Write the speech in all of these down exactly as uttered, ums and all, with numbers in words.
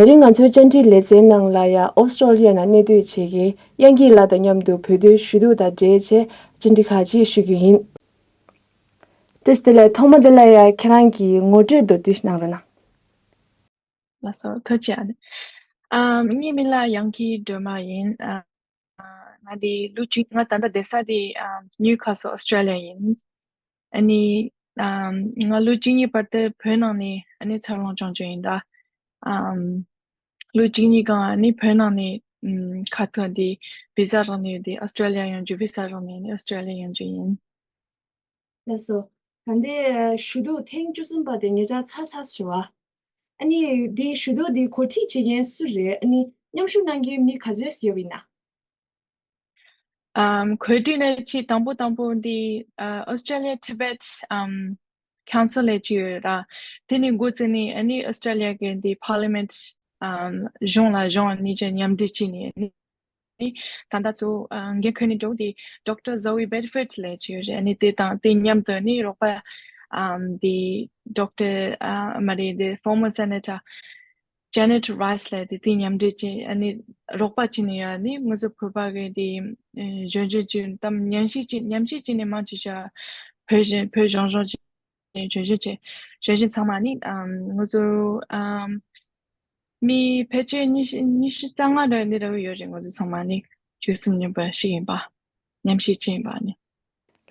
དེ་རིང་ང་ཚོའི་བཅར་འདྲིའི་ལེ་ཚན་ནང་ལ་ཡང་ཨོ་སི་ཀྲོ་ལི་ཡ་ནང་གནས་སྡོད་བྱེད་མཁན་དབྱངས་སྐྱིད་ལགས་དང་མཉམ་དུ་བོད་དོན་ཞུ་གཏུག་དང་འབྲེལ་བྱས་བཅར་འདྲི་ཁག་ཅིག་ཞུ་རྒྱུ་ཡིན། བཀྲ་ཤིས་བདེ་ལེགས། ཐོག་མ་དེ་ལ་ཡང་ཁྱེད་རང་གི་ངོ་སྤྲོད་མདོར་བསྡུས་ཤིག་གནང་རོགས་གནང་། ལགས་སོ། ཐུགས་རྗེ་ཆེ། ཨ་ནི། ཨམ། ངའི་མིང་ལ་དབྱངས་སྐྱིད་སྒྲོལ་མ་ཡིན། ཨ། ང་དེ་ལོ་གཅིག་ང་ད་ལྟ་བསྡད་ས་དེ་ཨམ་ནིའུ་ཁ་སལ་ཨོ་སི་ཀྲོ་ལི་ཡ་ཡིན། ཨ་ནི། ཨམ། ང་ལོ་གཅིག་གཉིས་བར་དུ་བོད་ནང་ནས་ཨ་ནི་འཚར་ལོངས་བྱུང་བྱུང་ཡིན་ད། ཨམ། ལོ་གཅིག་གཉིས་སྒང་ཨ་ནི་བོད་ནང་ནས་ཨམ་ཁ་ཐུག་དེ་བི་ཟ་རག་ནས་དེ་ཨོ་སི་ཀྲོ་ལི་ཡ་ཡོང་རྒྱུ། བི་ཟ་རག་ནས་ཨ་ནི་ཨོ་སི་ཀྲོ་ལི་ཡ་ཡོང་རྒྱུ་ཡིན། ལགས་སོ། ད་ལྟའི་ཞུ་གཏུག་ཐེངས་བཅུ་གསུམ་པ་དེ་ཉེ་ཆར་ཚར་ཚར་ཞེས་པ། ཨ་ནི་འདིའི་ཞུ་གཏུག་འདི་གོ་སྒྲིག་བྱེད་མཁན་སུ་རེད། ཨ་ནི་མཉམ་ཞུགས་གནང་མཁན་མི་ག་ཚོད་ཡོད་པ་ཡིན་ན། ཨམ། གོ་སྒྲིག་ནི་ཅིག་དང་པོ་དང་པོ་འདི་ཨ་Australia Tibet ཨམ་Council ལས་ཅིག་ཡོད་ར། དེ་ནི་འགོ་བཙུགས་ནས་ཨ་ནི་ཨོ་སི་ཀྲོ་ལི་ཡ་གི་འདི་Parliament ཨམ་གཞུང་ལ་གཞུང་གཉིས་ཀྱི་མཉམ་འབྲེལ་བྱས་ནས་ཨ་ནི། ད་ལྟ་ཚོ་ཨ་འགན་འཁུར་ནས་འགྲོ་དེ་Doctor Zoe Bedford ལས་ཅིག་ཡོད་རེད། ཨ་ནི་དེ་དང་དེ་མཉམ་དུ་ནི་རོགས་པ་ཨམ་དེ་Doctor ཨ་མ་རེད། དེ་former Senator Janet Rice ལས་དེ་དེ་མཉམ་འབྲེལ་བྱས། ཨ་ནི་རོགས་པ་བྱས་ནས་ཡ་ནི་ང་ཚོ་བོད་པ་གི་དེ་ཨ་གཞོན་གཞོན་གྱི་དམ་ཉམས་ཞིབ་བྱས་ཉམས་ཞིབ་བྱས་ནས་མང་ཆེ་ཤ་བོད་གཞོན་བོད་གཞོན་གཞོན་གྱི་གཞོན་གཞོན་བྱས་གཞོན་གཞོན་ཚང་མ་ནི་ཨམ་ང་ཚོ་ཨམ་མི་ཕལ་ཆེར་ཉི་ཤུ་ཉི་ཤུ་རྩ་ལྔ་འདྲ་ནི་འདྲ་བོ་ཡོད་རེད། ང་ཚོ་ཚང་མ་ནི་བཅུ་གསུམ་ཉིན་པ་ཞིག་ཡིན་པ། མཉམ་ཞིག་ཕྱིན་པ་ནི།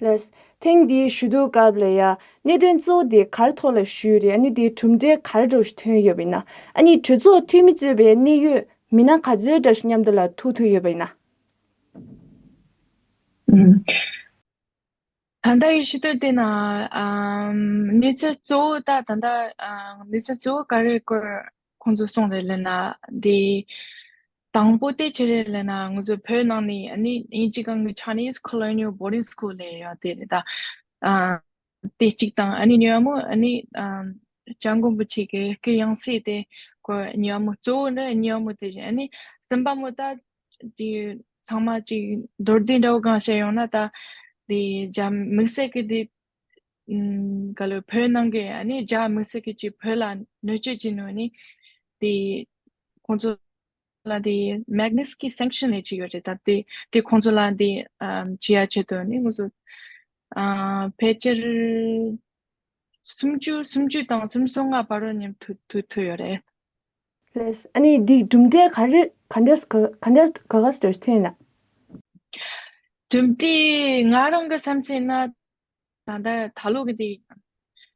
ལགས། ཐེངས་འདིའི་ཞུ་གཏུག་སྐབས་ལ་ཡ་གནད་དོན་གཙོ་བོ་དེ་ག་རེ་ཐོག་ལ་ཞུས་རེད། ཨ་ནི་དེའི་གྲུབ་འབྲས་ག་རེ་འདྲ་ཞིག་ཐོན་ཡོད་པ་ཡིན་ན། ཨ་ནི་གྲོས་ཚོགས་འཐུས་མི་གཙོས་པའི་གནད་ཡོད་མི་སྣ་ག་ཚོད་འདྲ་ཞིག་མཉམ་དུ་ལ་ཐུག་ཐུབ་ཡོད་པ་ཡིན་ན། ཨུམ། ད་ལྟ་ཡི་ཞུ་གཏུག་དེ་ན་ཨམ་གནས་ཚུལ་གཙོ་བོ་ད་ད་ལྟ་ཨམ་གནས་ཚུལ་གཙོ་བོ་ག་རེ་སྐོར་ཁོང་ཚོ་གསུངས་རེད་ལབ་ན། དེ་དང་པོ་དེ་ཆི་རེད་ལབ་ན། ང་ཚོ་བོད་ནང་ནས་ཨ་ནི་དབྱིན་ཇི་སྒང་གི་Chinese Colonial Boarding School ལབ་ཡོད་དེ་རེད་ད། ཨ་དེ་གཅིག་དང་། ཨ་ནི་གཉིས་པ་མོ་ཨ་ནི་ཨམ་སྐྱབས་མགོན་རིན་པོ་ཆེ་གི་སྐུའི་ཡང་སྲིད་དེ་སྐོར། གཉིས་པ་མོ་གཙོ་བོ་ནི་གཉིས་པ་མོ་དེ་བཞིན། ཨ་ནི་གསུམ་པ་མོ་ད་དེ་ཚང་མ་ཅིག་མདོར་བསྡུས་འདྲ་བོ་གང་བཤད་ཡོང་ན། ད་དེ་རྒྱ་དམིགས་བསལ་གྱི་དེ་ཨུམ་ག་ལོ་བོད་ནང་གི་ཨ་ནི་རྒྱ་དམིགས་བསལ་གྱི་ཅིག་བོད་ལ་གནོད་སྐྱོན་བྱེད་ནོ་ནི་དེ་ཁོང་ཚོ་ལ་དེ་Magnitsky Sanction ལས་ཅིག་ཡོད་རེད། ད་དེ་དེ་ཁོང་ཚོ་ལ་དེ་ཨམ་བྱེད་ཡ་ཆེད་དུ་ནི་ང་ཚོ་ཨ་ཕལ་ཆེར་སུམ་ཅུ་སུམ་ཅུ་དང་སུམ་ཅུ་སོ་ལྔ་བར་དུ་ཉིན་ཐུ་ཐུ་ཐུ་ཡོད་རེད། ལགས། ཨ་ནི་འདི་གྲུབ་འབྲས་ག་རེ་ག་འདྲས་ག་ག་འདྲས་ག་ག་ཟེར་ཐོན་ན། གྲུབ་འབྲས་ང་རང་གི་བསམ་ཚུལ་ན་ད་ལྟ་ད་ལོ་གི་དེ་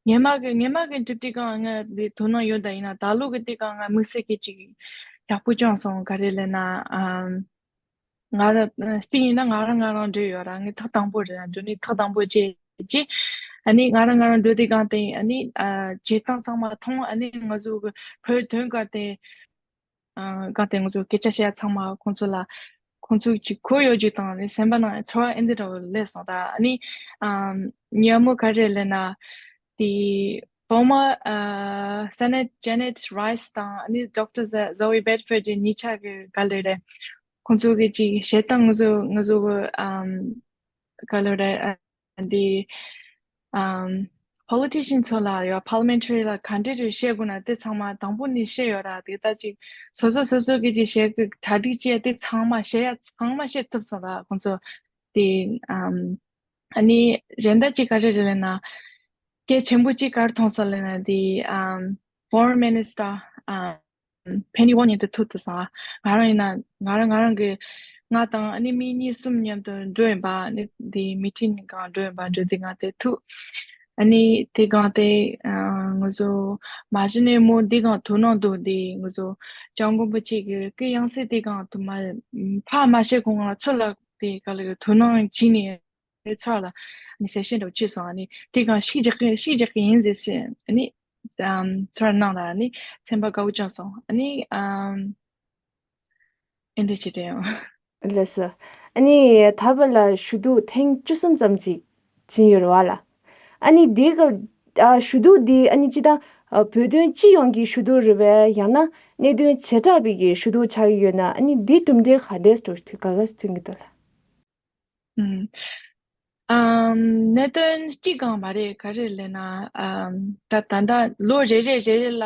སྔོན་མ་གི་སྔོན་མ་གི་གྲུབ་འབྲས་གང་ང་དེ་དོ་སྣང་ཡོད་ད། ཡིན་ན་ད་ལོ་གི་དེ་གང་ང་དམིགས་བསལ་གི་ཅིག་ཡག་པོ་བྱུང་སོང་། ག་རེ་ལབ་ན་ཨམ། ང་རང་གཅིག་ཡིན་ན་ང་རང་ང་རང་འགྲོ་ཡོད་ར། ངས་ཐག་དང་པོ་རེད། འགྲོ་ནི་ཐག་དང་པོ་བྱས་རྗེས་ཨ་ནི་ང་རང་ང་རང་འགྲོ་དུས་གང་དེ་ཨ་ནི་ཨ་བྱེད་སྟངས་ཚང་མ་མཐོང་། ཨ་ནི་ང་ཚོ་གི་བོད་དོན་ག་དེ་ཨ་གང་དེ་ང་ཚོ་སྐད་ཆ་བཤད་ཡ་ཚང་མ་ཁོང་ཚོ་ལ་ཁོང་ཚོ་ཅིག་གོ་ཡོད་རྒྱུ་དང་ཨ་ནི་སེམས་པ་ནང་ཚོར་བ་ཨེ་འདི་འདྲ་བོ་སླེབས་སོང་ད། ཨ་ནི་ཨམ་ཉིན་མོ་ག་རེ་ལབ་ན་དེ་former ཨ་Senator Janet Rice དང་ཨ་ནི་Doctor Zoe Bedford གཉིས་ཆ་གི་ག་ལེ་རེད། ཁོང་ཚོ་གི་ཅིག་བཤད་སྟངས་ང་ཚོ་ང་ཚོ་གི་ཨམ་ག་ལེ་རེད། ཨ་འདི་ཨམ་politician ཚོ་ལ་ཡོད། parliamentary ལ་ག་འདྲ་རེ་བཤད་དགོས་ན་དེ་ཚང་མ་དང་པོ་ནས་བཤད་ཡོད་ར། དེ་ལྟ་ཅིག་སོ་སོ་སོ་སོ་གི་ཅིག་བཤད་གི་གྲ་སྒྲིག་བྱས་དེ་ཚང་མ་བཤད་ཡ་ཚང་མ་བཤད་ཐུབ་སོང་ར་ཁོང་ཚོ། དེ་ཨམ་ཨ་ནི་གཞན་དག་ཅིག་ག་རེ་རེད་ལབ་ན། གལ་ཆེན་པོ་ཅིག་ག་རེ་མཐོང་སོང་ལབ་ན་དེ་ཨམ་Foreign Minister ཨམ་Penny Wong མཉམ་དུ་ཐུག་ཐུབ་སོང་། ང་རང་ཡིན་ན་ང་རང་ང་རང་གི་ང་དང་ཨ་ནི་མི་གཉིས་གསུམ་མཉམ་དུ་འགྲོ་ཡིན་པ། ཨ་ནི་དེ་meeting གང་འགྲོ་ཡིན་པ། འགྲོ་དུས་ང་དེ་ཐུག་ཨ་ནི་དེ་གང་དེ་ཨ་ང་ཚོ་མ་གཞི་ནས་མོ་འདི་གང་དོ་སྣང་འདུག་དེ་ང་ཚོ་སྐྱབས་མགོན་རིན་པོ་ཆེ་གི་སྐུའི་ཡང་སྲིད་དེ་གང་དུ་མ་ཕ་མ་ཤེས་གོང་ལ་ཚུར་ལ་དེ་ག་ལ་དོ་སྣང་བྱས་ནས། ཚོར་ལ་ནི་གསལ་བཤད་འདྲ་བྱས་སོང་། ཨ་ནི་དེ་གང་ཤིག་རྒྱག་གི་ཤིག་རྒྱག་གི་ཡིན་ཟེར་ཟེར་ཨ་ནི་ཚོར་གནང་ལ་ཨ་ནི་སེམས་པ་དགའ་བོ་བྱུང་སོང་། ཨ་ནི་ཨེ་འདྲ་ཞིག་རེད་ཡང་། ལགས་སོ། ཨ་ནི་ད་བར་ལ་ཞུ་གཏུག་ཐེངས་བཅུ་གསུམ་ཙམ་ཅིག་ཕྱིན་ཡོད་རེད་བ་ལ། ཨ་ནི་དེ་ག་ཞུ་གཏུག་འདི་ཨ་ནི་སྤྱི་བཏང་བོད་དོན་སྤྱི་ཡོངས་ཀྱི་ཞུ་གཏུག་རེད་བས། ཡང་ན་གནད་དོན་བྱེ་བྲག་པའི་གི་ཞུ་གཏུག་ཆགས་ཀྱི་ཡོད་ན། ཨ་ནི་འདི་གྲུབ་འབྲས་ག་འདྲས་འགྲོ་ག་ག་ཐོན་གྱི་འདུག་ལ། ཨུམ། ཨམ། གནད་དོན་གཅིག་གང་མ་རེད། ག་རེ་ལབ་ན། ཨམ། ད་ད་ལྟ་ལོ་རེ་རེ་རེ་རེ་ལ་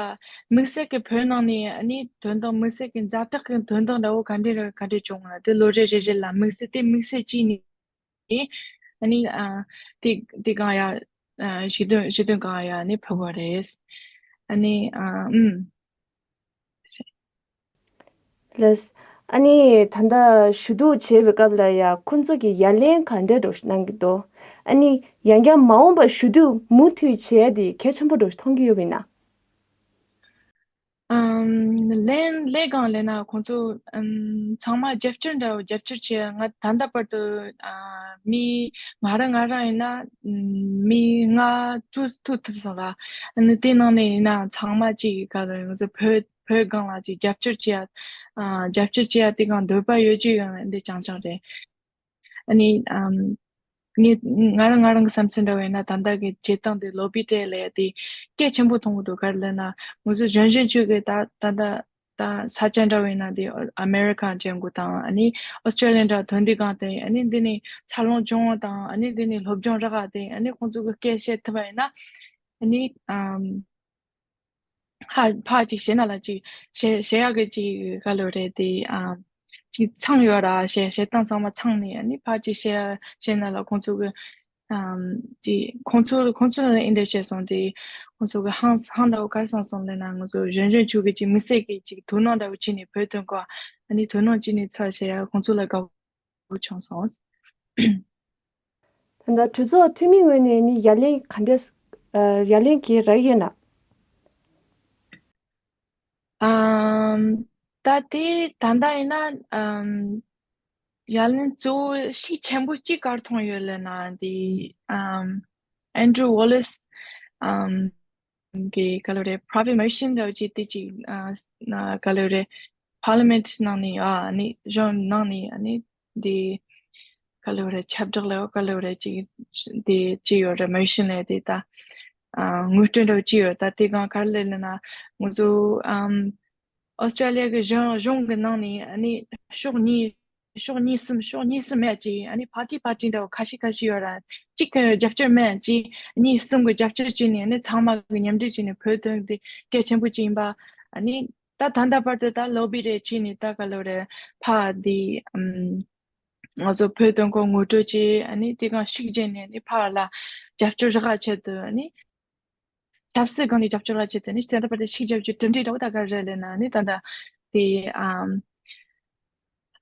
དམིགས་བསལ་གྱི་བོད་ནང་ནས་ཨ་ནི་དོན་དག་དམིགས་བསལ་གྱི་ཛ་དྲག་གི་དོན་དག་འདྲ་བོ་ག་འདྲ་རེ་ག་འདྲ་བྱུང་ན་དེ་ལོ་རེ་རེ་རེ་ལ་དམིགས་བསལ་དེ་དམིགས་བསལ་གཅིག་ནས་ཨ་ནི་ཨ་དེ་དེ་གང་ཡ་ཨ་ཞིག་དོན་ཞིག་དོན་གང་ཡ་ནི་ཕུལ་བ་རེད། ཨ་ནི་ཨ་ཨུམ། ལགས། ཨ་ནི་ད་ལྟ་ཞུ་གཏུག་བྱེད་པའི་སྐབས་ལ་ཡ་ཁོང་ཚོ་གི་ཡ་ལན་ག་འདྲ་འདྲ་གནང་གི་འདུག་ཨ་ནི་ཡང་བསྐྱར་མ་འོངས་པར་ཞུ་གཏུག་མུ་མཐུད་བྱེད་ཡ་དེ་གལ་ཆེན་པོ་འདྲ་མཐོང་གི་ཡོད་པ་ཡིན་ན། ཨམ། ལན་ལས་གང་ལབ་ན་ཁོང་ཚོ་ཨམ། ཚང་མ་རྒྱབ་སྐྱོར་འདྲ་བོ་རྒྱབ་སྐྱོར་བྱེད་ཡ། ང་ད་ལྟ་བར་དུ་ཨ་མི་ང་རང་ང་རང་ཡིན་ན་ཨམ། མི་ལྔ་བཅུ་ཐུག་ཐུབ་སོང་ལ། ཨ་ནི་དེ་ནང་ནས་ཡིན་ན་ཚང་མ་གཅིག་གི་ག་ལ་ང་ཚོ་བོད་བོད་སྒང་ལ་ཅིག་རྒྱབ་སྐྱོར་བྱེད་ཡ། ཨ། རྒྱབ་སྐྱོར་བྱེད་ཡ་དེ་གང་འདོད་པ་ཡོད་ཀྱི་ཡང་འདི་རྐྱང་རྐྱང་རེད། ཨ་ནི་ཨམ། ངས་ང་རང་ང་རང་གི་བསམ་ཚུལ་འདྲ་བོ་ཡིན་ན་ད་ལྟ་གི་བྱེད་སྟངས་དེ་ལོ་བི་སྤྲད་ལས་དེ་གལ་ཆེན་པོ་མཐོང་གི་འདུག་ག་རེ་ལབ་ན་ང་ཚོ་གཞོན་གཞོན་ཆོས་གི་ད་ད་ལྟ་ད་ས་ཆ་འདྲ་བོ་ཡིན་ན་དེ་ཨ་མེ་རི་ཀ་འདྲ་བོ་དང་ཨ་ནི་ཨོ་སི་ཀྲེ་ལི་ཡ་འདྲ་དོན་དེ་གང་དེ་ཨ་ནི་འདི་ནས་འཚར་ལོངས་བྱུང་བ་དང་ཨ་ནི་འདི་ནས་སློབ་སྦྱོང་རག་ག་དེ་ཨ་ནི་ཁོང་ཚོ་གི་སྐད་བཤད་ཐུབ་པ་ཡིན་ན་ཨ་ནི་ཨམ། ཧ་ཕར་ཅིག་བཤད་ན་ལ་ཅིག་བཤད་བཤད་ཡག་གི་ཅིག་ག་ལོ་རེད་དེ་ཨ་ཅིག་ཚང་ཡོད་ར་བཤད་བཤད་སྟངས་ཚང་མ་ཚང་ནས་ཨ་ནི་ཕར་ཅིག་བཤད་བཤད་ན་ལ་ཁོང་ཚོ་གི་ཨམ་ཅིག་ཁོང་ཚོ་ཁོང་ཚོ་ལ་ཨིན་འདྲ་བཤད་སོང་དེ་ཁོང་ཚོ་གི་ཧང་ཧང་འདྲ་བོ་གར་སང་སོང་ལས་ན་ང་ཚོ་གཞོན་གཞོན་ཆུ་གི་ཅིག་མི་སེར་གི་ཅིག་དོ་སྣང་འདྲ་བོ་བྱས་ནས་བོད་དོན་སྐོར་ཨ་ནི་དོ་སྣང་བྱས་ནས་ཚོར་བཤད་ཡག་ཁོང་ཚོ་ལ་དགའ་བོ་བྱུང་སོང་། ད་ལྟ་གྲོས་ཚོགས་འཐུས་མི་ངོས་ནས་ནི་ཡ་ལན་ག་འདྲས་ཨ་ཡ་ལན་གྱི་རག་ཡོད་ན། ཨམ། ད་དེ་ད་ལྟ་ཡིན་ན་ཨམ། ཡ་ལན་གཙོ་བོ་ཤུགས་ཆེན་པོ་གཅིག་གར་ཐོན་ཡོད་ལབ་ན་དེ་ཨམ། Andrew Wallace ཨམ། གི་ག་ལོ་རེད་private motion འདྲ་བོ་ཅིག་དེ་ཅིག་ཨ་ན་ག་ལོ་རེད་parliament ནང་ནས་ཨ་ནི་གཞུང་ནང་ནས་ཨ་ནི་དེ་ག་ལོ་རེད་ཁྱབ་བསྒྲགས་ལ་ག་ལོ་རེད་ཅིག་དེ་ཅི་ཡོད་རེད་motion ལ་དེ་ད་ཨ་ངོ་སྤྲོད་འདྲ་བོ་ཅི་ཡོད་ད་དེ་གང་ག་རེ་ལབ་ན་ང་ཚོ་ཨམ། ཨོ་སི་ཀྲེ་ལི་ཡ་གི་གཞུང་གཞུང་གི་ནང་ནས་ཨ་ནི་ཕྱོགས་གཉིས་ཕྱོགས་གཉིས་གསུམ་ཕྱོགས་གཉིས་གསུམ་མེད་ཅིག་ཨ་ནི་party party འདྲ་བོ་ཁ་ཤས་ཁ་ཤས་ཡོད་ར་གཅིག་གི་རྒྱབ་སྐྱོར་མེད་ཅིག་གཉིས་གསུམ་གི་རྒྱབ་སྐྱོར་བྱས་ནས་ཨ་ནི་ཚང་མ་གི་མཉམ་འབྲེལ་བྱས་ནས་བོད་དོན་དེ་གལ་ཆེན་པོ་ཅིག་ཡིན་པ་ཨ་ནི་ད་ད་ལྟ་བར་དུ་ད་ལོ་བི་རེ་བྱས་ནས་ད་ག་ལོ་རེ་ཕ་དེ་ཨམ། ང་ཚོ་བོད་དོན་སྐོར་ངོ་སྤྲོད་བྱས་ཨ་ནི་དེ་གང་ཤུགས་རྒྱབ་ནས་ཨ་ནི་ཕ་ལ་རྒྱབ་སྐྱོར་རག་ག་ཆེད་དུ་ཨ་ནི། ཆབ་སྲིད་སྒང་ནས་རྒྱབ་སྐྱོར་ལ་བྱེད་དེ་ནི་ད་ལྟ་བར་དུ་ཤིག་རྒྱབ་ཀྱི་གྲུབ་འབྲས་འདྲ་བོ་ད་ག་རེ་རེད་ལབ་ན་ནི་ད་ལྟ་དེ་ཨམ་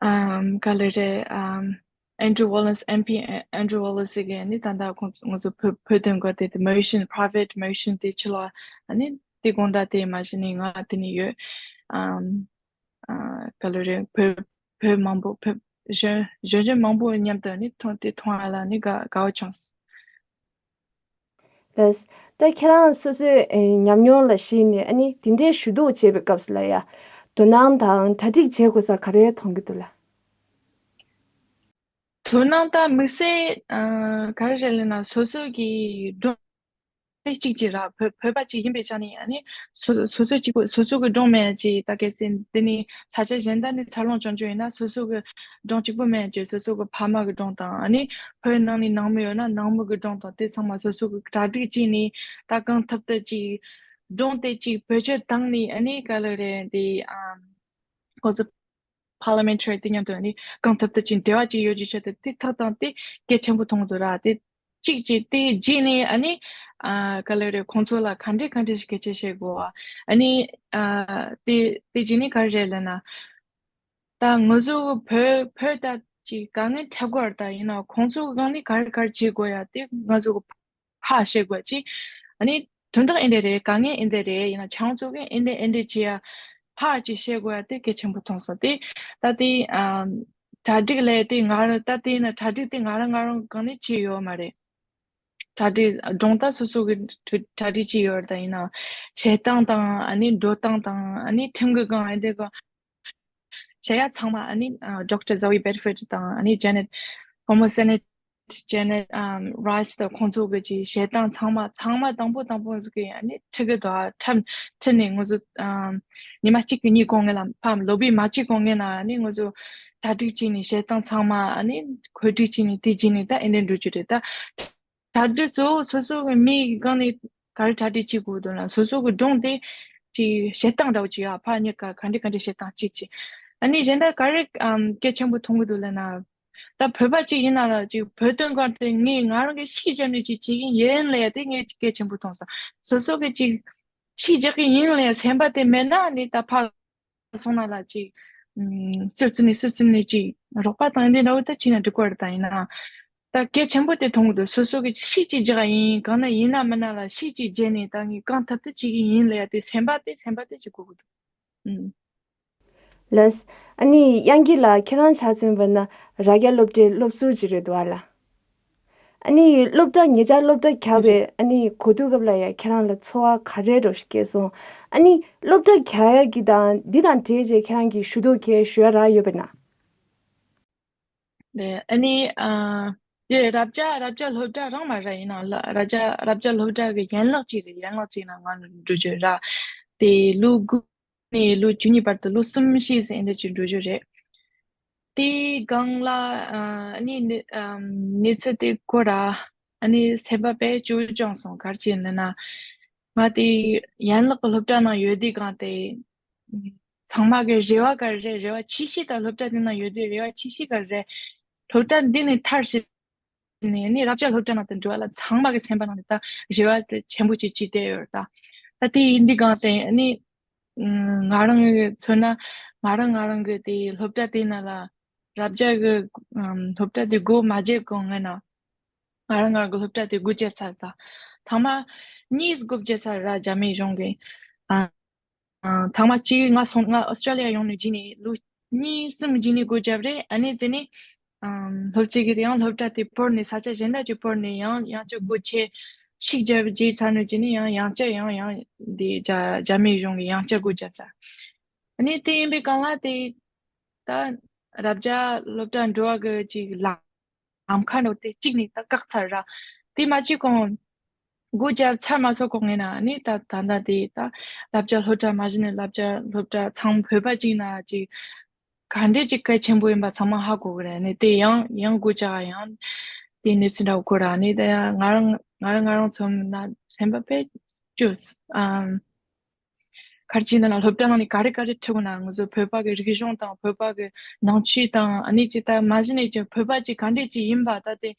ཨམ་ག་ལེ་རེད་ཨམ་Andrew Wallace M P Andrew Wallace གིས་ནི་ད་ལྟ་ཁོང་ང་ཚོ་བོད་བོད་དོན་སྐོར་དེ་དེ་motion private motion དེ་ཕྱི་ལ་ནི་དེ་དགོངས་དག་དེ་མ་གཞི་ནས་ང་དེ་ནས་ཡོད་ཨམ་ཨ་ག་ལེ་རེད་བོད་བོད་མང་པོ་བོད་གཞོན་གཞོན་གཞོན་མང་པོ་མཉམ་དུ་ནི་མཐོང་དེ་མཐོང་ཡ་ལ་ནི་དགའ་དགའ་བོ་བྱུང་། ལགས། ད་ཁྱེད་རང་སོ་སོའི་ཨེ་ཉམས་མྱོང་ལ་གཞིགས་ནས་ཨ་ནི་དེ་འདྲའི་ཞུ་གཏུག་བྱེད་པའི་སྐབས་སུ་ལ་ཡ། དོ་སྣང་དང་གྲ་སྒྲིག་བྱེད་དགོས་ས་ག་རེ་མཐོང་གི་འདུག་ལ། དོ་སྣང་ད་དམིགས་བསལ་ཨ་ག་རེ་རེད་ལབ་ན་སོ་སོ་གི་སྒྲུང་དེ་གཅིག་གཅིག་ར་བོད་བོད་པ་གཅིག་ཡིན་པའི་ཆ་ནས་ཨ་ནི་སོ་སོ་སོ་གཅིག་པོ་སོ་སོ་གི་སྒྲུང་མེད་ཅིག་ད་གལ་སྲིད་འདི་ནི་ས་ཆ་གཞན་དག་ནས་འཚར་ལོངས་བྱུང་རྒྱུ་ཡིན་ན་སོ་སོ་གི་སྒྲུང་གཅིག་པོ་མེད་ཅེས་སོ་སོ་གི་ཕ་མ་གི་སྒྲུང་དང་ཨ་ནི་བོད་ནང་ནས་ནང་མི་ཡོད་ན་ནང་མི་གི་སྒྲུང་དང་དེ་ཚང་མ་སོ་སོ་གི་གྲ་སྒྲིག་བྱས་ནས་ད་གང་ཐུབ་ཐུབ་ཅིག་སྒྲུང་དེ་ཅིག་བེད་སྤྱོད་བཏང་ནས་ཨ་ནི་ག་ལ་རེད་དེ་ཨམ་ཁོ་ཚོ་parliamentary དེ་མཉམ་དུ་ཨ་ནི་གང་ཐུབ་ཐུབ་ཅིག་འབྲེལ་བ་ཅིག་ཡོད་རྒྱུ་ཆེད་དུ་དེ་ཐབས་དང་དེ་གལ་ཆེན་པོ་མཐོང་གི་འདུག་ར་དེ། གཅིག་གཅིག་དེ་རྗེས་ནས་ཨ་ནི་ཨ་ག་ལེ་རེད་ཁོང་ཚོ་ལ་ག་འདྲས་ག་འདྲས་ཤིག་སྐད་ཆ་བཤད་དགོས་བ་ཨ་ནི་ཨ་དེ་དེ་རྗེས་ནས་ག་རེ་རེད་ལབ་ན་ད་ང་ཚོ་བོད་བོད་ད་ཅིག་དཀའ་ངལ་འཕྲད་དགོས་རེད་ད་ཡིན་ན་ཁོང་ཚོ་གང་ནས་ག་རེ་ག་རེ་བྱེད་དགོས་ཡ་དེ་ང་ཚོ་ཕར་བཤད་དགོས་ཅིག་ཨ་ནི་དོན་དག་ཨེ་འདྲ་རེད་དཀའ་ངལ་ཨེ་འདྲ་རེད་ཡིན་ན་ཁྱེད་ཚོ་གི་ཨེ་འདྲ་ཨེ་འདྲ་བྱེད་ཡ་ཕར་ཅིག་བཤད་དགོས་ཡ་དེ་གལ་ཆེན་པོ་མཐོང་སོང་དེ་ད་དེ་ཨ་གྲ་སྒྲིག་ལས་དེ་ང་རང་ད་དེ་ཡིན་ན་གྲ་སྒྲིག་དེ་ང་རང་ང་རང་གང་ནས་བྱས་ཡོད་མ་རེད། གྲ་སྒྲིག་སྒྲུང་རྟགས་སོ་སོ་གི་གྲ་སྒྲིག་བྱས་ཡོད་རེད་ད་ཡིན་ན་བཤད་སྟངས་དང་ཨ་ནི་འགྲོ་སྟངས་དང་ཨ་ནི་ཁྲིམས་ཀྱི་སྒང་ཨེ་འདྲ་གི་བྱེད་ཡ་ཚང་མ་ཨ་ནི་ཨ་Doctor Zoe Bedford དང་ཨ་ནི་Janet Homosenate Janet ཨམ་Rice དང་ཁོང་ཚོ་གི་ཅིག་བཤད་སྟངས་ཚང་མ་ཚང་མ་དང་པོ་དང་པོ་ཟིག་གི་ཨ་ནི་ཁྲིད་གི་འདུག་ཨ་ཁྲིམས་ཁྲིད་ནས་ང་ཚོ་ཨམ་ཉི་མ་གཅིག་གི་གཉིས་གོང་ངེ་ལ་ཕམ་ལོ་བི་མ་གཅིག་གོང་ངེ་ན་ཨ་ནི་ང་ཚོ་ གྲ་སྒྲིག་བྱས་ནས་བྱེད་སྟངས་ཚང་མ་ཨ་ནི་གོ་སྒྲིག་བྱས་ནས་དེ་བྱས་ནས་ད་ཨེ་འདྲ་འགྲོ་རྒྱུ་རེད་ད། གྲ་སྒྲིག་གཙོ་བོ་སོ་སོ་གི་མི་གི་སྒང་ནས་ག་རེ་གྲ་སྒྲིག་བྱེད་དགོས་འདུག་ན་སོ་སོ་གི་སྒྲུང་དེ་ཅིག་བྱེད་སྟངས་འདྲ་བོ་ཅིག་ཡ་ཕར་གཉིས་ཀ་ག་འདྲ་ག་འདྲ་བྱེད་སྟངས་གཅིག་བྱས། ཨ་ནི་གཞན་དག་ག་རེ་ཨམ་གལ་ཆེན་པོ་མཐོང་གི་འདུག་ལབ་ན། ད་བོད་པ་གཅིག་ཡིན་ན་ལ་ཅིག་བོད་དོན་སྒང་དེ་ངས་ང་རང་གི་ཤིག་རྒྱབ་ནས་ཅིག་བྱེད་ཀྱི་ཡིན་ལབ་ཡ་དེ་ངས་གལ་ཆེན་པོ་མཐོང་སོང་། སོ་སོ་གི་ཅིག་ཤིག་རྒྱག་གི་ཡིན་ལབ་ཡ་སེམས་པ་དེ་མེད་ན་ནི་ད་ཕར་སོང་ན་ལ་ཅིག་ཨམ་སུད་སི་ནས་སུད་སི་ནས་ཅིག་རོགས་པ་དང་འདི་འདྲ་བོ་ད་ཅིག་ན་འགྲིག་གི་རེད། ད་ཡིན་ན་ད་གལ་ཆེན་པོ་དེ་མཐོང་གི་འདུག་སོ་སོ་གི་ཤིག་ཅིག་རྒྱག་ཡིན་གང་ན་ཡིན་ན་མིན་ན་ལ་ཤིག་ཅིག་རྒྱབ་ནས་ད་ངས་གང་ཐུབ་ཐུབ་བྱེད་ཀྱི་ཡིན་ལབ་ཡ་དེ་སེམས་པ་དེ་སེམས་པ་དེ་ཅིག་དགོས་ཀྱི་འདུག་ཨུམ། ལགས། ཨ་ནི་དབྱངས་སྐྱིད་ལགས་ཁྱེད་རང་ཆ་མཚོན་པ་ན་རྭ་རྒྱ་སློབ་གྲྭའི་སློབ་ཟུར་ཅིག་རེད་འདུག་ཨ་ལ། ཨ་ནི་སློབ་གྲྭ་ཉེ་ཆར་སློབ་གྲྭ་རྒྱག་ཡོད་པའི་རེད། ཨ་ནི་གོ་ཐོས་སྐབས་ལ་ཡ་ཁྱེད་རང་ལ་ཚོར་བ་ག་རེ་འདྲ་ཞིག་སྐྱེས་སོང་། ཨ་ནི་སློབ་གྲྭ་རྒྱག་ཡ་གི་དང་འདི་དང་འབྲེལ་བྱས་ཁྱེད་རང་གི་ཞུ་གཏུག་གལ་ཞུ་ཡ་རག་ཡོད་པ་ན། རེད། ཨ་ནི་ཨ་དེ་རྭ་རྒྱ་རྭ་རྒྱ་སློབ་གྲྭ་རང་མ་ར་ཡིན་ན་ལ་རྭ་རྒྱ་རྭ་རྒྱ་སློབ་གྲྭ་གི་ཡན་ལག་ཅིག་རེད། ཡན་ལག་ཅིག་ནང་ང་འགྲོ་རྒྱུ་ར། དེ་ལོ་དགུ་ནས་ལོ་བཅུ་གཉིས་བར་དུ་ལོ་གསུམ་བཞི་ཟིན་འདྲ་ཅིག་འགྲོ་རྒྱུ་རེད། དེའི་སྒང་ལ་ཨ་ནི་ནི་ཨམ་གནས་ཚུལ་དེ་གོ་ར། ཨ་ནི་སེམས་པ་དཔེ་སྐྱོ་སྦྱངས་སོང་། ག་རེ་བྱས་ནས་ན་ང་དེ་ཡན་ལག་གི་སློབ་གྲྭ་ནང་ཡོད་དུས་སྒང་དེ་ཚང་མ་གི་རེ་བ་ག་རེ་རེད། རེ་བ་ཆེ་ཤོས་ད་སློབ་གྲྭ་དེ་ནང་ཡོད་དུས་རེ་བ་ཆེ་ཤོས་ག་རེ་རེད། སློབ་གྲྭ་འདི་ནས་མཐར་ཕྱིན་ནས་ནི་རྭ་རྒྱ་སློབ་གྲྭ་ནང་དུ་འགྲོ་བ་ལ་ཚང་མ་གི་སེམས་པ་ནང་ནས་ད་རེ་བ་དེ་ཆེན་པོ་ཅིག་ཅིག་བསྡད་ཡོད་རེད་ད། ད་དེ་ཡིན་དུས་སྒང་དེ་ནི་ང་རང་གི་མཚོན་ན་ང་རང་ང་རང་གི་དེ་སློབ་གྲྭ་དེ་ནང་ལ་རྭ་རྒྱ་གི་སློབ་གྲྭ་དེ་སྒོ་མ་བརྒྱབ་གོང་ངས་ན་ང་རང་ང་རང་གི་སློབ་གྲྭ་དེ་སྒོ་བརྒྱབ་ཚར་ད། ཐེངས་མ་གཉིས་སྒོ་བརྒྱབ་ཚར་ར་རྒྱ་མི་གཞུང་གི། ཨ། ཨ། ཐེངས་མ་གཅིག་ང་སོང་ང་ཨོ་སི་ཀྲ་ལི་ཡ་ཡོང་ནས་རྗེས་ནས་ལོ་གཉིས་གསུམ་རྗེས་ནས་སྒོ་བརྒྱབ་རེད། ཨ་ནི་དེ་ནས་ཨམ་སློབ་ཆེན་གྱི་དེ་ཡང་སློབ་གྲྭ་དེ་བོར་ནས་ས་ཆ་གཞན་དག་ཅིག་བོར་ནས་ཡང་ཡང་བསྐྱར་སྒོ་ཕྱེ་ཤིག་བརྒྱབ་རྗེས་ཚར་ནས་རྗེས་ནས་ཡང་ཡང་བསྐྱར་ཡང་ཡང་འདི་རྒྱ་རྒྱ་མི་གཞུང་གིས་ཡང་བསྐྱར་སྒོ་བརྒྱབ་ཚར། ཨ་ནི་དེ་ཡིན་པའི་སྒང་ལ་དེ་ད་རྭ་རྒྱ་སློབ་གྲྭ་འགྲོ་བ་གི་ཅིག་ལམ་ལམ་ཁ་འགྲོ་དེ་གཅིག་ནས་ད་བཀག་ཚར་ར། དེ་མ་བྱས་གོང་སྒོ་བརྒྱབ་ཚར་མ་སོང་གོང་ངས་ན་ནི་ད་ད་ལྟ་དེ་ད་རྭ་རྒྱ་སློབ་གྲྭ་མ་གཞི་ནས་རྭ་རྒྱ་སློབ་གྲྭ་ཚང་བོད་པ་གཅིག་ན་ཅིག་ག་འདྲས་ཅིག་གལ་ཆེན་པོ་ཡིན་པ་ཚང་མ་ཧ་གོ་གི་རེད། ནི་དེ་ཡང་ཡང་སྒོ་བརྒྱབ་ཡང་དེ་གནས་ཚུལ་འདྲ་བོ་གོ་ར། ནི་ད་ཡང་ང་རང་ང་རང་ང་རང་ཚོ་ན་སེམས་པ་དཔེ་སྐྱོ་ཨམ། ག་རེ་བྱས་ན་ལ་སློབ་གྲྭ་ནང་ནས་ག་རེ་ག་རེ་ཁྲིད་དགོས་ན་ང་ཚོ་བོད་པ་གི་རིག་གཞུང་དང་བོད་པ་གི་ནང་ཆོས་དང་ཨ་ནི་ཅིག་ད་མ་གཞི་ནས་ཀྱང་བོད་པ་ཅིག་ག་འདྲས་ཅིག་ཡིན་པ་ད་དེ་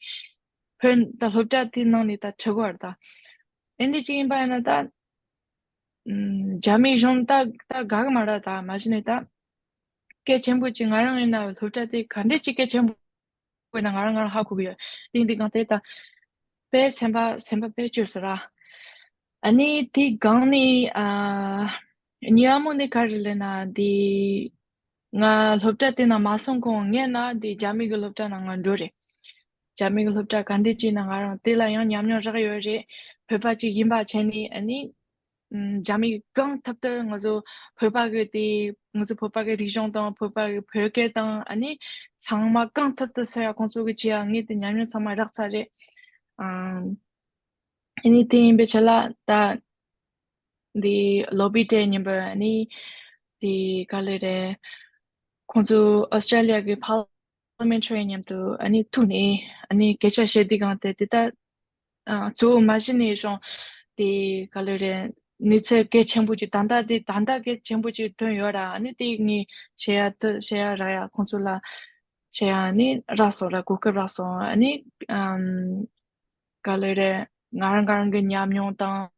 བོད་ད་སློབ་གྲྭ་དེ་ནང་ནས་ད་ཁྲིད་དགོས་རེད་ད། ཨེ་འདྲས་ཅིག་ཡིན་པ་ཡིན་ན་ད་ཨམ་རྒྱ་མི་གཞུང་ད་ད་དགའ་གི་མ་རེད། ད་མ་གཞི་ནས་ད་གལ་ཆེན་པོ་ཅིག་ང་རང་ཡིན་ན་སློབ་གྲྭ་དེ་ག་འདྲས་ཅིག་གལ་ཆེན་པོ་དཔེར་ན་ང་རང་ང་རང་ཧ་གོ་གི་ཡོད། དེ་འདི་གང་དེ་ད་དཔེ་སེམས་པ་སེམས་པ་དཔེ་སྐྱོ་ཟེར་ར། ཨ་ནི་དེ་གང་ནི་ཨ་ཉི་མ་མོ་ནི་ག་རེ་ལས་ན་དེ་ང་སློབ་གྲྭ་དེ་ན་མ་སོང་གོང་ངས་ན་དེ་རྒྱ་མི་གི་སློབ་གྲྭ་ནང་ང་འགྲོ་རེད། རྒྱ་མི་གི་སློབ་གྲྭ་ག་འདྲས་ཅིག་ན་ང་རང་དེ་ལ་ཡང་ཉམས་མྱོང་རག་ཡོད་རེད། བོད་པ་ཅིག་ཡིན་པ་བྱས་ནི་ཨ་ནི། ཨམ་རྒྱ་མི་གང་ཐུབ་ཐུབ་ང་ཚོ་བོད་པ་གི་དེ་ང་ཚོ་བོད་པ་གི་རིག་གཞུང་དང་བོད་པ་གི་བོད་སྐད་དང་ཨ་ནི་ཚང་མ་གང་ཐུབ་ཐུབ་ཟེར་ཡ་ཁོང་ཚོ་གི་བྱེད་ཡ་ངས་དེ་ཉམས་མྱོང་ཚང་མ་རག་ཚར་རེད། ཨམ་ཨ་ནི་དེ་ཡིན་པའི་ཆ་ལ་ད་འདི་ལོ་བི་ཊེ་ཉིན་པ་ཨ་ནི་དེ་ག་ལེ་རེད། ཁོང་ཚོ་ཨོ་སི་ཀྲ་ལི་ཡ་གི་ཕར་མེན་ཊར་མཉམ་དུ་ཨ་ནི་ཐུག་ནས་ཨ་ནི་སྐད་ཆ་བཤད་དུས་སྒང་དེ་དེ་ལྟ་ཨ་གཙོ་བོ་མ་གཞི་ནས་རང་དེ་ག་ལེ་རེད། གནས་ཚུལ་གལ་ཆེན་པོ་ཅིག་ད་ལྟ་དེ་ད་ལྟ་གལ་ཆེན་པོ་ཅིག་ཐོན་ཡོད་ར། ཨ་ནི་དེ་ངས་བཤད་ཡ་ཐུ་བཤད་ཡ་རག་ཡ་ཁོང་ཚོ་ལ་བཤད་ཡ་ཨ་ནི་རག་སོང་ར། གོ་སྐབས་རག་སོང་། ཨ་ནི་ཨམ་ག་ལེ་རེད། ང་རང་ང་རང་གི་ཉམས་མྱོང་དང་།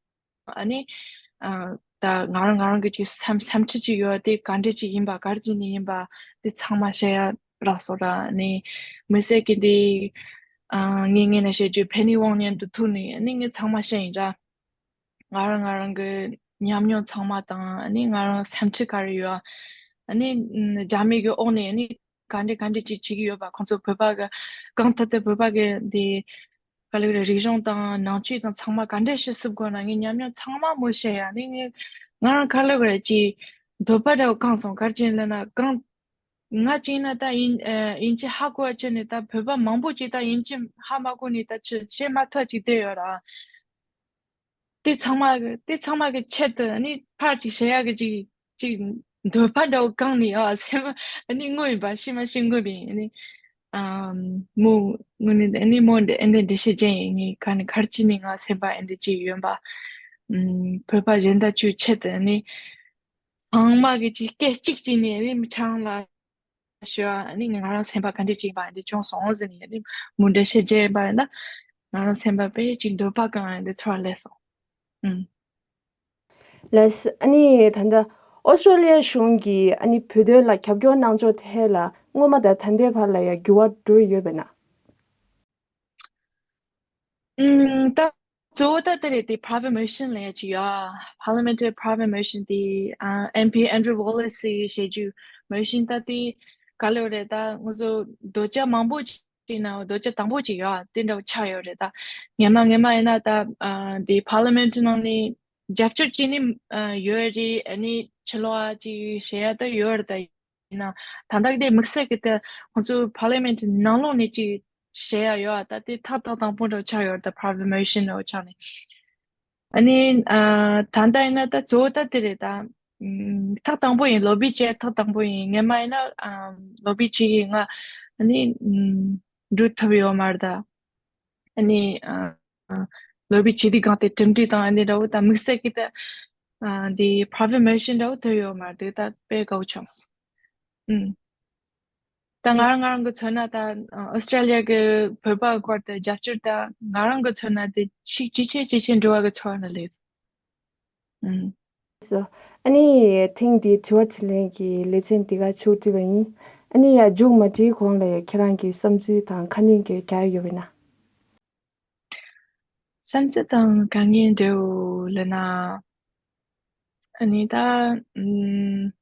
ཨ་ནི་ཨ་ད་ང་རང་ང་རང་གི་ཅིག་སེམས་སེམས་ཁྲལ་ཅིག་ཡོད་དེ་ག་འདྲ་ཅིག་ཡིན་པ་ག་རེ་བྱས་ནས་ཡིན་པ་དེ་ཚང་མ་བཤད་ཡ་རག་སོང་ར། ཨ་ནི་མི་སེར་གྱི་འདི་ཨ་ངས་ངས་ན་བཤད་རྒྱུ་ཕེ་ནི་ཝང་མཉམ་དུ་ཐུག་ནས་ཨ་ནི་ངས་ཚང་མ་བཤད་ཡིན་ར། ང་རང་ང་རང་གི་ཉམས་མྱོང་ཚང་མ་དང་ཨ་ནི་ང་རང་སེམས་ཁྲལ་ག་རེ་ཡོད། ཨ་ནི་རྒྱ་མི་གི་འོག་ནས་ཨ་ནི་ག་འདྲ་ག་འདྲ་ཅིག་བྱེད་ཀྱི་ཡོད་པ། ཁོང་ཚོ་བོད་པ་གི་གང་ཐད་དུ་བོད་པ་གི་འདི་ག་ལེ་རེད། རིག་གཞུང་དང་ནང་ཆོས་དང་ཚང་མ་ག་འདྲ་ཞིག་སུབ་དགོས་ན་ངའི་ཉམས་མྱོང་ཚང་མ་མོ་བཤད་ཡ་ནི་ངས་ང་རང་ག་ལེ་རེད་ཅིག་འདོད་པ་འདྲ་བོ་བསྐངས་སོང་། ག་རེ་བྱས་ལབ་ན་གང་ང་བྱས་ན་ད་དབྱིན་ཨ་དབྱིན་ཇི་ཧ་གོ་བ་བྱས་ནས་ད་བོད་པ་མང་པོ་ཅིག་ད་དབྱིན་ཇི་ཧ་མ་གོ་ནས་ད་ཅི་བྱེད་མ་ཐུབ་ཅིག་བསྡད་ཡོད་ར། དེ་ཚང་མ་གི་དེ་ཚང་མ་གི་ཆེད་དུ་ནི་ཕར་ཅིག་བྱེད་ཡག་གི་ཅིག་ཅིག་ འདོད་པ་འདྲ་བོ་བསྐངས་ནས་ཡོད། སེམས་པ་ཨ་ནི་དངོས་ཡིན་པ་ཤི་མ་ཤི་དངོས་པ་ཡིན། ཨ་ནི་ཨམ་མོ་དངོས་གནས་ཨ་ནི་མོ་འདི་ཨ་ནི་འགྲེལ་བཤད་ཅན་ཡིན། ངས་ག་ནས་ག་རེ་བྱས་ནས་ང་སེམས་པ་ཨ་འདི་ཅིག་ཡོད་པ། ཨམ་བོད་པ་གཞན་དག་ཚོའི་ཆེད་དུ་ཨ་ནི་ཚང་མ་གི་ཅིག་སྐད་ཅིག་བྱས་ནས་ཨ་ནི་མི་ཚང་ལ་ཞུ་བ། ཨ་ནི་ང་རང་སེམས་པ་ག་འདྲ་ཅིག་ཡིན་པ་ཨ་འདི་བྱུང་སོང་ཟེར་ནས་ཨ་ནི་མོ་འགྲེལ་བཤད་བྱས་པ་ཡིན་ན། ང་རང་སེམས་པ་དཔེ་ཅིག་འདོད་པ་བསྐངས་ཨ་འདི་ཚོར་བ་སླེབས་སོང་། ཨུམ། ལགས། ཨ་ནི་ད་ལྟ་ཨོ་སི་ཀྲོ་ལི་ཡ་གཞུང་གིས་ཨ་ནི་བོད་དོན་ལ་རྒྱབ་སྐྱོར་གནང་ཕྱོགས་ཐད་ལ་སྔོན་མ་དང་ད་ལྟའི་བར་ལ་ཡང་འགྱུར་བ་འགྲོ་ཡི་ཡོད་པས་ན། ཨུམ། ད་གཙོ་བོ་ད་དེ་རེད། དེ་private motion ལབ་ཡ་ཅིག་ཡོད། parliamentary private motion དེ་ཨ་ཨེམ་པི་Andrew Wallace ཞེས་བརྗོད་motion ད་དེ་ག་ལེ་རེད། ད་ང་ཚོ་འདོད་བྱ་མང་པོ་ཅིག་ཡིན་ནའང་འདོད་བྱ་དང་པོ་ཅིག་ཡོད་དེ་འདྲ་བོ་ཆགས་ཡོད་རེད། ད་སྔོན་མ་སྔོན་མ་ཡིན་ན་ད་ཨ་དེ་parliament ནང་ནས་རྒྱབ་སྐྱོར་བྱས་ནས་ཨ་ཡོད་རེད། ཨ་ནི་ཕྱི་ལོགས་ཅིག་བཤད་ཡ་ད་ཡོད་རེད། ད་ཡིན་ན་ད་ལྟ་དེ་དམིགས་བསལ་གྱི་ད་ཁོང་ཚོ་parliament ནང་ལོགས་ནས་ཅིག་བཤད་ཡ་ཡོད། ད་དེ་ཐག་ཐག་དང་པོ་འདྲ་བོ་ཆགས་ཡོད་རེད། ད་private motion འདྲ་བོ་ཆགས་ནས། ཨ་ནི་ཨ་ད་ལྟ་ཡིན་ན་ད་གཙོ་བོ་ད་དེ་རེད། ད་ཨམ་ཐག་དང་པོ་ཡིན། ལོ་བི་བྱས་ཐག་དང་པོ་ཡིན། སྔོན་མ་ཡིན་ན་ཨམ་ལོ་བི་བྱེད་ཀྱི་ང་ཨ་ནི་ཨམ་འགྲོ་ཐུབ་ཡོད་མ་རེད། ད་ཨ་ནི་ཨ་ལོ་བི་བྱེད་དུས་སྒང་དེ་གྲུབ་འབྲས་དང་ཨ་ནི་འདྲ་བོ་ད་དམིགས་བསལ་གྱི་ད་ཨ་དེ་private motion འདྲ་བོ་ཐོབ་ཡོད་མ་རེད། ད་དཔེ་དགའ་བོ་བྱུང་སོང་། ཨུམ། ད་ང་རང་ང་རང་གི་མཚོན་ན་ད་ཨོ་སི་ཀྲོ་ལི་ཡ་གི་བོད་པ་སྐོར་དུ་རྒྱབ་སྐྱོར་ད་ང་རང་གི་མཚོན་ན་དེ་ཤུགས་ཇེ་ཆེ་ཇེ་ཆེ་འགྲོ་བ་གི་ཚོར་བ་ལ་སླེབས། ཨུམ། སོ། ཨ་ནི་ཐེངས་འདིའི་དྲི་བ་དྲིས་ལན་གྱི་ལེ་ཚན་འདི་ག་མཇུག་སྒྲིལ་བ་ཡིན། ཨ་ནི་ཡ་མཇུག་མ་སྒྲིལ་གོང་ལ་ཡ་ཁྱེད་རང་གི་བསམ་ཚུལ་དང་ཁ་ཉིན་གྱི་རྒྱ་ཡོད་པ་ཡིན་ན། བསམ་ཚུལ་དང་དཀའ་ངལ་འདྲ་བོ་ལབ་ན། ཨ་ནི་ད་ཨུམ།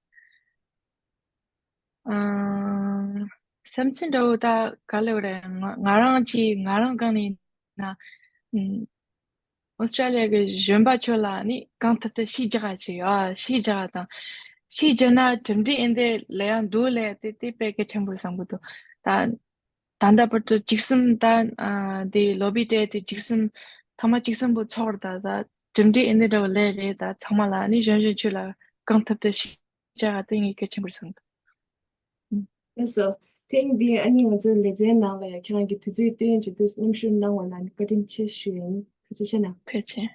ཨ་བསམ་ཚུལ་འདྲ་བོ་ད་ག་ལེ་རེད། ང་ང་རང་གཅིག་ང་རང་སྒང་ནས་ན། ཨུམ། ཨོ་སི་ཀྲོ་ལི་ཡ་གི་གཞོན་པ་ཚོ་ལ་ནི་གང་ཐུབ་ཐུབ་ཤུགས་རྒྱག་ཡ་ཅིག་ཡོད། ཤུགས་རྒྱག་ཡ་དང་། ཤུགས་རྒྱག་ན་གྲུབ་འབྲས་ཨེ་འདི་ལེན་ཡ་འདུག་ལབ་ཡ་དེ་དེ་དཔེ་གལ་ཆེན་པོ་བསམ་གི་འདུག་ད་ད་ལྟ་བར་དུ་བཅུ་གསུམ་ད་ཨ་དེ་ལོ་བི་སྤྲད་དེ་བཅུ་གསུམ་ཐེངས་མ་བཅུ་གསུམ་པོ་ཚོགས་རེད། ད་ད་གྲུབ་འབྲས་ཨེ་འདི་འདྲ་བོ་ལེན་རེད། ད་ཚང་མ་ལ་ནི་གཞོན་གཞོན་ཚོ་ལ་གང་ཐུབ་ཐུབ་ཤུགས་རྒྱག་ཡ་དེ་ངས་གལ་ཆེན་པོ་བསམ་གི་འདུག་ལགས་སོ། ཐེངས་འདིའི་ཨ་ནི་ང་ཚོའི་ལེ་ཚན་ནང་ལ་ཡང་ཁྱེད་རང་གིས་དུས་ཚོད་བཏོན་བྱེད་དུས་མཉམ་ཞུགས་གནང་བ་ལ་ནི་བཀའ་དྲིན་ཆེ་ཞུ་ཡ་ཡིན། ཐུགས་རྗེ་ཆེ་གནང་། ཐུགས་རྗེ་ཆེ།